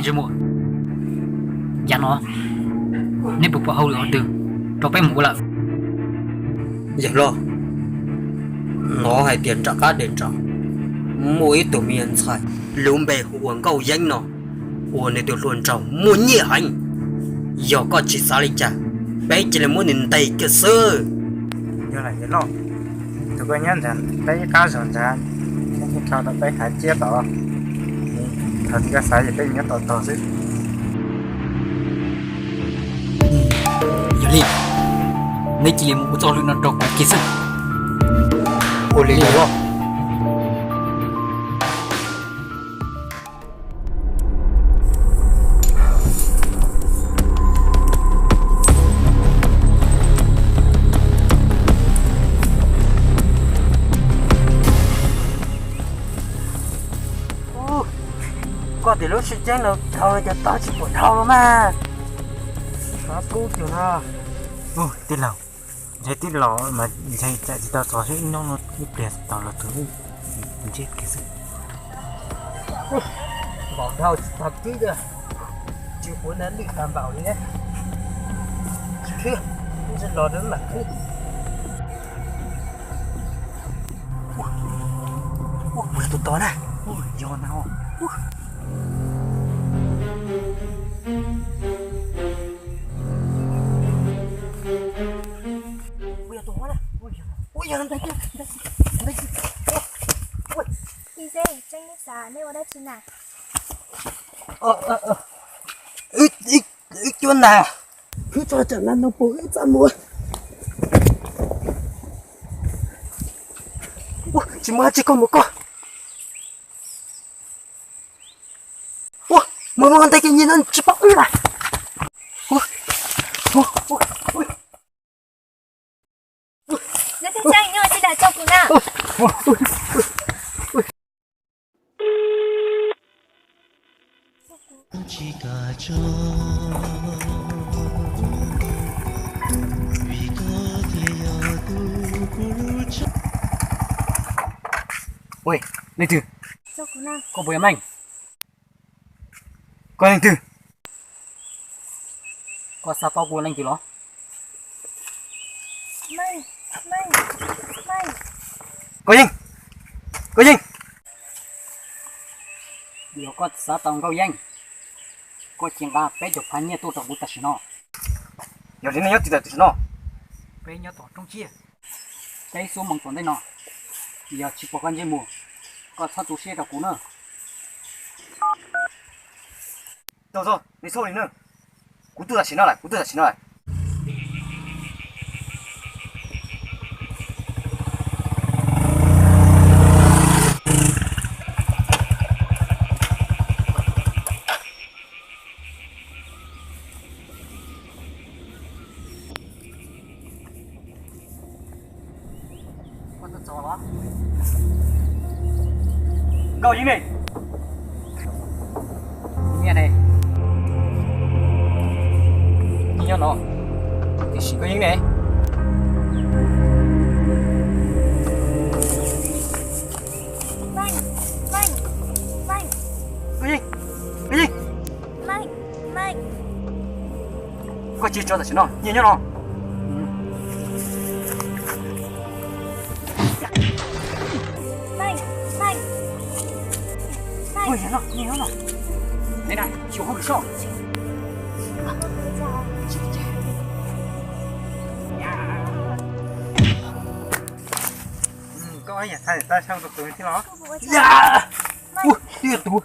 Ntsej muag, yav no neb puas pom hauj lwm qhov twg rau peb mus ua lawm? Yawg loj, hnov hais tias nram qab dej nram muaj ib tug me nyuam ntxhais, lub npe hu ua Nkauj Yeeb no, ua nws tus hluas nraug muaj nyiaj heev. Yog koj tsis xav li cas, peb cia li muab nws ntes kiag xwb. Yog lawm yawg loj, tus koj nyob ntawd peb ib qab zog ntawd, neb cia li dhau rau peb hav ciab tod. Thaum twg koj xav ces peb nyob tos tog xwb. Yog li, neb cia li mus ua txoj hauj lwm no rau kuv kiag xwb. Ua li yawg loj. Koj tias lub sib ceeb no dhau cov tog tsis pom dhau los mas. Xav kub kiag no. Tij laug, ntshe tij laug mas ntshe txawm tsis tau txog xwb, ib hnub no ib pliag tau los tus ntsej kiag xwb. Npaum dhau tsis tau kub tiag, tsis quav nab lwj tag npaum li. Tsis khib, ntshe los rau mam khib. Ua, ua, ua tus tod na. Ua, yog na. Ua, ua yog tus huab na. Ua yog, ua yog ntawd, ntawd, ntawd. Ua, ua. Ib tseeb neb xav neb ua dab tsi na? Wb, wb cuab nas. Wb tso tsam nas no puas wb txaj muag. Ua, tsis muaj dab tsi, koj mus koj. Ua, mus mus ntej kiag nyias no tsis pom wb lawm. Ua, ua, ua. Neb thiaj tseem nyob tsis dag tso kuv na. Ua, leej twg? Koj puas yog meej? Koj leej twg? Koj xav paub kuv leej twg los? Koj Yeej, Koj Yeej. Yog koj xav tau Nkauj Yeej, koj cia nqa peb caug phav nyiaj tuaj rau kuv tam sim no. Yog li nej nyob twg tam sim no? Peb nyob tom roob tsiaj. Peb xub moos tom ntej no, yog tsis pom koj ntsej muag, koj txhob tu siab rau kuv na. Tau txog, nej txhob li na. Kuv tuaj tam sim no lawm, kuv tuaj tam sim no lawm. Nkauj Yeej ne? Nyiaj ne? Nyob no. Tiam sis Nkauj Yeej ne? Nkauj Yeej, Nkauj Yeej. Koj cia tso tam sim no, nyiaj nyob no. Nyiaj nyob no. Neb na, tsis ua hauj lwm soj. Koj yam thaij tau sab tus tus thiab los? Ua, twb yog tus.